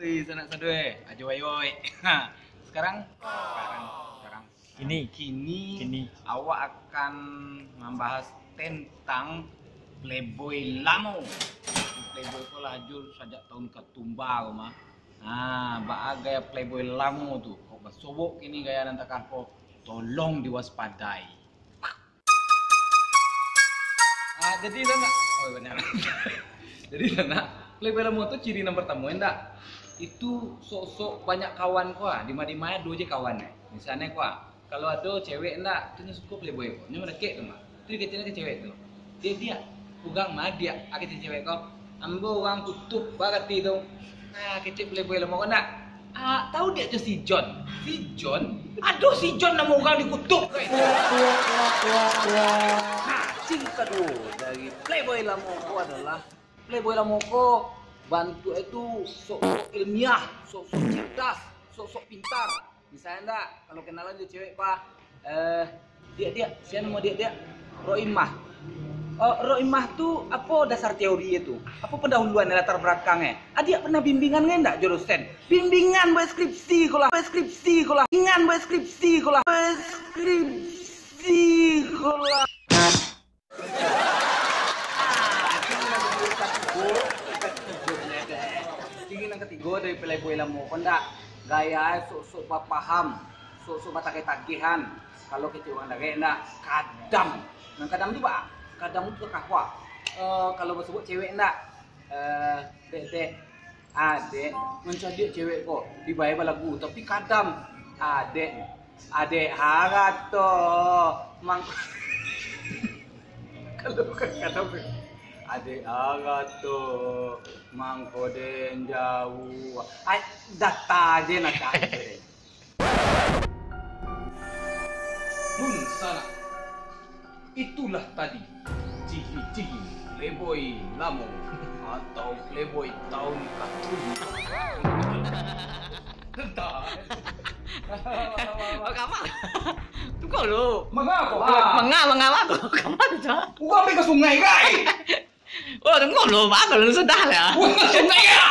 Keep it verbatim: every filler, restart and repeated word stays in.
Hei, sanak sadoi, ajo wayoi. Sekarang, sekarang, sekarang. Kini. Kini, kini awak akan membahas tentang Playboy lamo. Playboy ko lah ajo sajak tahun katumba ko mah. Nah, baa gaya Playboy lamo tu? Kok basobok kini gaya nan takah ko? Tolong diwaspadai. Ah, jadi lah nak. Oh, banyak. Jadi lah nak. Playboy lamo tu ciri nan pertamo, indak? Itu sok-sok banyak kawan ko ah. Di ma-di ma ado je kawan eh. Misalnya ko ah, kalau ado cewek indak, tu nyo suko playboy ko. Nyo mandakek tu mah. Tu dikecek ka cewek tu. Dia, dia, ugang mah dia, ah, kecek cewek ko. Ambo urang Kutup, ba kati tu. Ah, kecek playboy lamo ko ndak? Ah, tahu dia tu si John? Si John? Aduh, si John namo urang di Kutup. Nah, ciri kaduo dari playboy lamo ko adalah playboy lamo ko bantuak itu sok-sok ilmiah, sok-sok cerdas, sok-sok pintar. Misalnya ndak, kalau kenalan jo cewek, Pak, eh, diak, diak, sia namo diak, diak? Roimah. Oh, Roimah tu apo dasar teori tu? Apo pendahuluan latar belakang eh? Adiak pernah bimbingan ngai ndak jo dosen? Bimbingan buat skripsi ko lah, buat skripsi ko lah, bimbingan buat skripsi ko lah, buat skripsi ko lah. Ciri nan katigo dari playboy lamo ko ndak, gaya sok-sok bapaham, sok-sok batageh-tagehan. Kalau kecek urang dagek ndak, kadam. Nan kadam tu ba? Kadam tu takah. Eh, kalau basobok cewek ndak, eh, dek, dek, adek, mancaliak cewek ko, dibayar balagu, tapi kadam. Adek, adek harato, mang-, kalau bukan kadam, adek harato, mangko den jauah. Ai, data je nak cari. Dunsanak. Itulah tadi ciri-ciri playboy lamo atau playboy tahun katun. Entah. Oh, kama. Tunggu lu. Manga ko? Manga, manga ko? Kama tu? Urang pai ka sungai, kai. Oh, tunggu lu, bagus lu sudah lah. Wah, sungai ya.